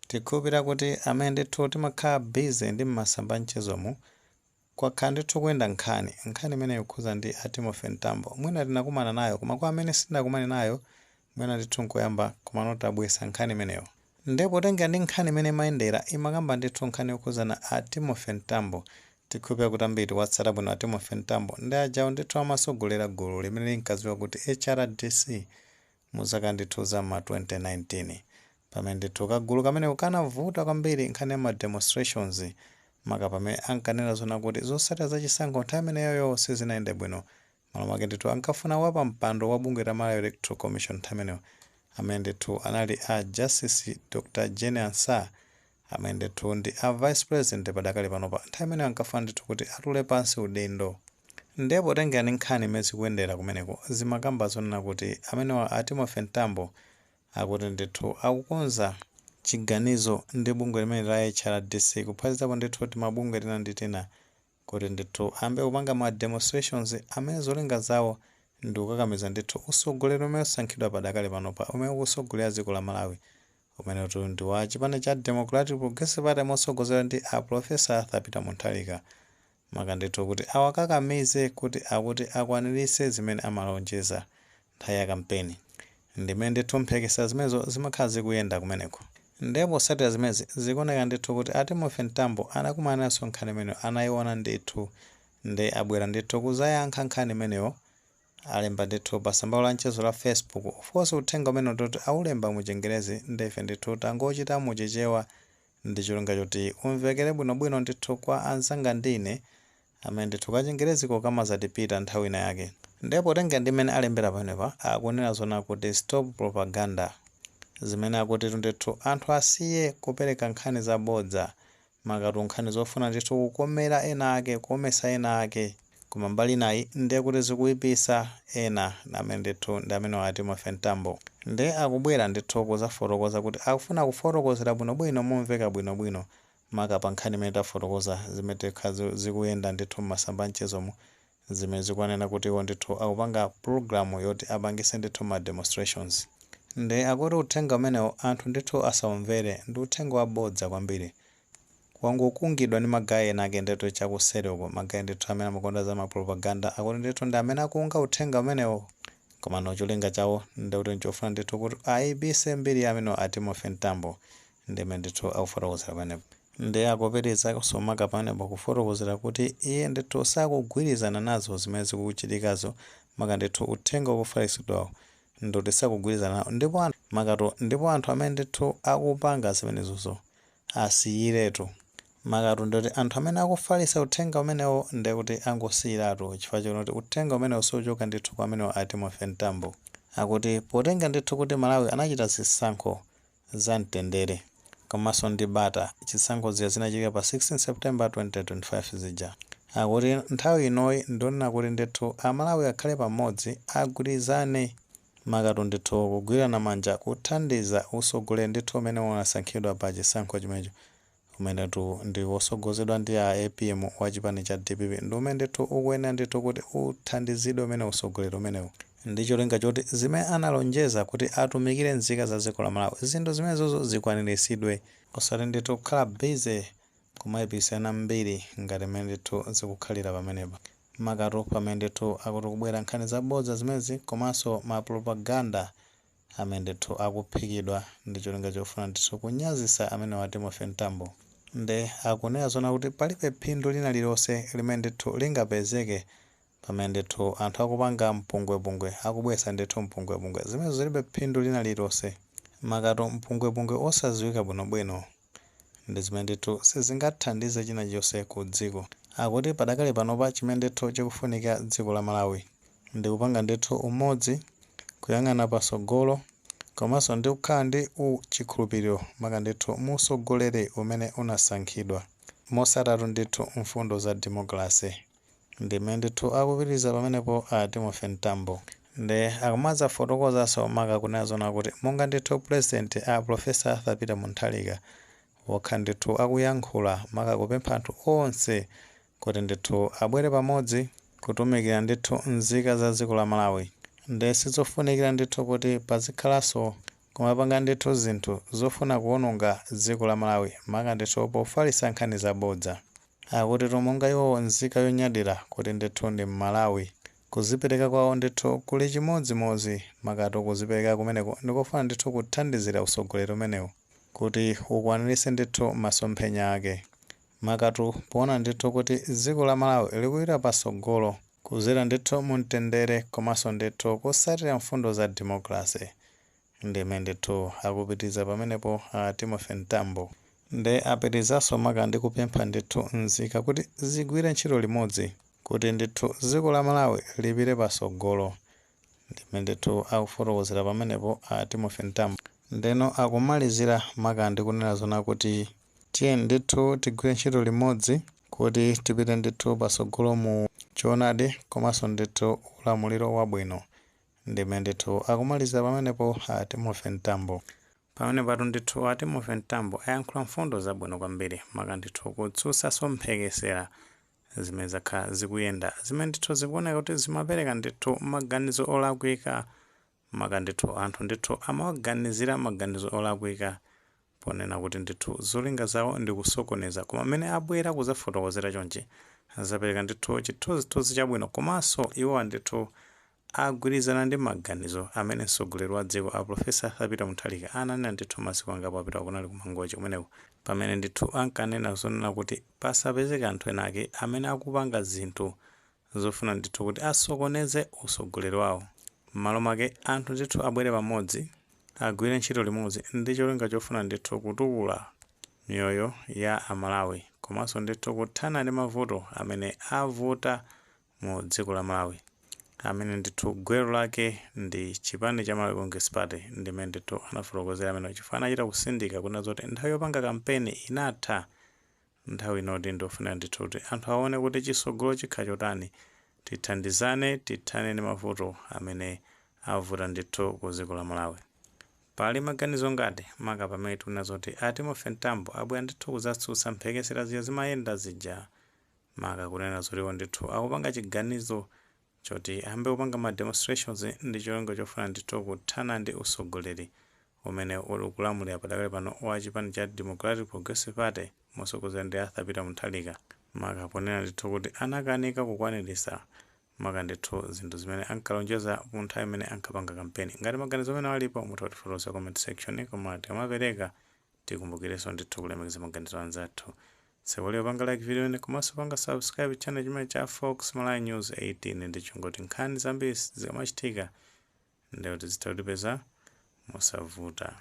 Tikhulupira kuti amene ndithu timakhala busy ndi mmasamba mchezomu, kwakhala ndithu kuyenda nkhani imene ikukhuza ndi a Timothy Mtambo. Mwina tinakumana nayo, koma kwa amene sitinakumane nayo, mwina ndithu nkoyamba komano tabwesa nkhani imeneyo. Ndipo potenga ndi nkhani imene imayendera, imakamba ndithu nkhani yokhuzana a Timothy Mtambo. Tikhulupira kuti ambiri watsata bwino a Timothy Mtambo ndi ajawo ndithu amasogolera gulu limene linkadziwa kuti HRDC mu zaka ndithu za ma 2019, pamene ndithu kagulu kameneko kanavuta kwambiri nkhani ya ma demonstrations, maka pamene ankanena zona kuti zotsatira zachisankho nthawi imeneyoyo sizinayende bwino. Malo mwake ndithu ankafuna wapa mpando wa bungwe la Malawi Electoral Commission nthawi imeneyo, amene ndithu anali a Justice Dr Jane Ansah, amene ndithu ndi a vice president padakali panopa. Nthawi imeneyo ankafuna ndithu kuti atule pansi udindo. Ndipo potengera nkhani imene zikuyendera kumeneko, zimakamba zonena kuti amenewa a Timothy Mtambo akuti ndithu akukonza chiganizo ndi bungwe limene la HRDC, kuphatikizapo ndithu timabungwe tina ndi tina, kuti ndithu ayambe kupanga ma demonstrations amene zolinga zawo ndi kukakamiza ndithu usogoleri umene usankhidwa padakali panopa, umene ukusogolera dziko la Malawi, umene ndi wa chipani cha Democratic Progressive Party motsogozera ndi a Professor Arthur Peter Mutharika, maka ndithu kuti awakakamize kuti akuti akwaniritse zimene amalonjeza nthawi ya kampeni. Ndimene ndithu mphekesera zimenezo zimakhala zikuyenda kumeneko. Ndipo potsatira zimenezi, zikuoneka ndithu kuti a Timothy Mtambo anakumana naso nkhani imeneyo, anayiona ndithu, ndi abwera ndithu kuzayankha nkhani imeneyo. Alemba ndithu pa tsamba la mchezo la Facebook. Of course, uthenga umene ndoti aulemba mu Chingerezi, ndife ndithu tangochita muchichewa ndi cholinga choti umvekere bwinobwino ndithu kwa anzanga ndine amene ndithu kachingereziko kamazatipita nthawi ina yake. Ndipo tenga ndi mmene alembera pamenepa, akunena zona kuti "Stop propaganda", zimene akuti ndithu anthu asiye kupereka nkhani zabodza, makatu nkhani zofuna ndithu kukomera ena ake, kukomesa ena ake, koma mbali inayi ndiye kuti zikuyipisa ena, amene ndithu ndi amene a Timothy Mtambo. Ndi akubwera ndithu kuzafotokoza kuti akufuna kufotokozera bwinobwino, momveka bwinobwino, maka pa nkhani imene tafotokoza, zimene tikha zikuyenda ndithu m'masamba mchezomo, zimene zikuonena kuti iwo ndithu akupanga program yoti apangise ndithu ma demonstrations. Ndi akuti uthenga umenewo anthu ndithu asaumvere, ndi uthenga wabodza kwambiri, wangokungidwa ndi ma guy ena ake ndithu chakuseri uko, ma guy ndithu amene amakonda za mapropaganda. Akuti ndithu ndi amene akunga uthenga umenewo, komano cholinga chawo ndikuti nchofuna ndithu kuti ayipise mbiri ya amene a Timothy Mtambo. Ndimene ndithu akufotokozera pamenepo. Ndi akupitiriza kusomaka pamenepo kufotokozera kuti iye ndithu sakugwirizana nazo zimene zikuchitikazo, maka ndithu uthenga ukufalitsidwawo ndikuti sakugwirizana nawo, ndipo makatu ndipo anthu amene ndithu akupanga zimenezozo asiyiretu. Makatu ndikuti anthu amene akufalitsa uthenga umenewo ndikuti angosiyiratu, chifukwa choti uthenga umenewo suchoka ndithu kwa amenewo a Timothy Mtambo. Akuti potenga ndithu kuti Malawi anachita zisankho za mtendere komanso ndi bata, chisankho zija zinachitika pa 16 September 2025 zija, akuti nthawi inoyi ndionena kuti ndithu Amalawi akhale pamodzi, agwirizane, makatu ndithu kugwirana manja kuthandiza usogoleri ndithu umene unasankhidwa pa chisankho chimenecho, umenetu ndi wosogozedwa ndi a APM wa chipani cha DPP, ndi umene ndithu ukuyenera ndithu kuti uthandizidwe umene usogoleri umenewu, ndi cholinga choti zimene analonjeza kuti atumikire nzika za dziko la Malawi, zinthu zimenezozo zikwaniritsidwe, osati ndithu kukhala busy kumayipitsana mbiri ngati mmene ndithu zikukhalira pamenepa, makatu pamene ndithu akuti kubwera nkhani zabodza zimenezi komanso ma propaganda amene ndithu akuphikidwa ndi cholinga chofuna ndithu kunyazisa amene wa Timothy Mtambo. Nde akunena zona kuti palibe phindu lina lililonse limene ndithu lingapezeke pamene ndithu anthu akupanga mpungwepungwe, akubwesa ndithu mpungwepungwe zimene zilibe phindu lina lililonse, makatu mpungwepungwe osadziwika bwinobwino, ndi zimene ndithu sizingathandize china chilichonse ku dziko. Akuti padakali panopa chimene ndithu chikufunika dziko la Malawi ndi kupanga ndithu umodzi, kuyang'ana pasogolo, komanso ndi kukhala ndi chikhulupiriro, maka ndithu musogoleri umene unasankhidwa mosatatu ndithu mfundo za democracy. Ndimene ndithu akupitiriza pamenepo a Timothy Mtambo. Ndi akumadzafotokozanso maka kunena zona kuti monga ndithu president a Professor Arthur Peter Mutharika wakhala ndithu akuyankhula, maka kupempha anthu onse kuti ndithu abwere pamodzi kutumikira ndithu nzika za dziko la Malawi, ndi sizofunikira ndithu kuti pazikhalanso Kumapanga ndithu zinthu zofuna kuononga dziko la Malawi, maka ndithu pofalitsa nkhani zabodza. Akutitu monga iwowo nzika yonyadira kuti ndithu ndi Mmalawi, kuzipereka kwawo ndithu kuli chimodzimodzi, makatu kuzipereka kumeneko ndikofuna ndithu kuthandizira utsogoleri umenewu kuti ukwaniritse ndithu masomphenya ake, makatu poona ndithu kuti dziko la Malawi likupita patsogolo kudzera ndithu mu mtendere komanso ndithu kutsatira mfundo za democracy. Ndime ndithu akupitiriza pamenepo a Timothy Mtambo. Nde apitirizanso maka ndi kupempha ndithu nzika kuti zigwire ntchito limodzi kuti ndithu dziko la Malawi lipite patsogolo. Ndime ndithu akufotokozera pamenepo a Timothy Mtambo. Ndeno akumalizira maka ndi kunena zona kuti tiye ndithu tigwire ntchito limodzi kuti tipite ndithu patsogolo mu choonadi komanso ndithu ulamuliro wabwino. Ndime ndithu akumaliza pamenepo a Timothy Mtambo. Pamene patu ndithu a Timothy Mtambo ayankhula mfundo zabwino kwambiri, maka ndithu kutsutsanso mphekesera zimene zakhala zikuyenda, zimene ndithu zikuoneka kuti zimapereka ndithu maganizo olakwika, maka ndithu anthu ndithu amawaganizira maganizo olakwika ponena kuti ndithu zolinga zawo ndi kusokoneza. Koma amene abwera kudzafotokozera chonchi zapereka ndithu chithunzithunzi chabwino, komanso iwowa ndithu agwirizana ndi maganizo amene mtsogoleri wa dziko a Professor Arthur Peter Mutharika ananena ndithu masiku angapo apitawo kunali kumangochi kumeneko, pamene ndithu ankanena zonena kuti pasapezeke anthu ena ake amene akupanga zinthu zofuna ndithu kuti asokoneze utsogoleri wawo. M'malo mwake anthu ndithu abwere pamodzi, agwire ntchito limodzi ndi cholinga chofuna ndithu kutukula miyoyo ya Amalawi komanso ndithu kuthana ndi mavuto amene avuta mu dziko la Malawi, amene ndithu gwero lake ndi chipani cha Malawi Congress Party. Ndimene ndithu anafotokozera amene chifukwa anachita kusindika kunena zoti nthawi yopanga kampeni inatha, nthawi inoti ndofuna ndithu kuti anthu aone kuti chisogolo chikhala chotani, tithandizane, tithane ndi mavuto amene avuta ndithu ku dziko la Malawi. Pali maganizo ngati maka pamene tikunena zoti a Timothy Mtambo abwera ndithu kudzatsutsa mphekesera zija zimayenda zija, maka kunena zotiwo ndithu akupanga chiganizo choti ayambe kupanga ma demonstrations ndi cholinga chofuna ndithu kuthana ndi utsogoleri umene uli kulamulira padakali pano wa chipani cha Democratic Progressive Party motsogozedwa ndi Arthur Peter Mutharika, maka ponena ndithu kuti anakanika kukwaniritsa maka ndithu zinthu zimene ankalonjeza mu nthawi imene ankapanga kampeni. Ngati maganizo amene alipo, mutha kutifotokoza comment section, koma tikamapereka tikumbukirenso ndithu kulemekeza maganizo anzathu. Sewolero panga like video ine komanso panga subscribe channel chimene cha Fox Malawi News 18 ndi chongoti nkhani zambiri zikamachitika ndikuti zitha kutipeza mosavuta.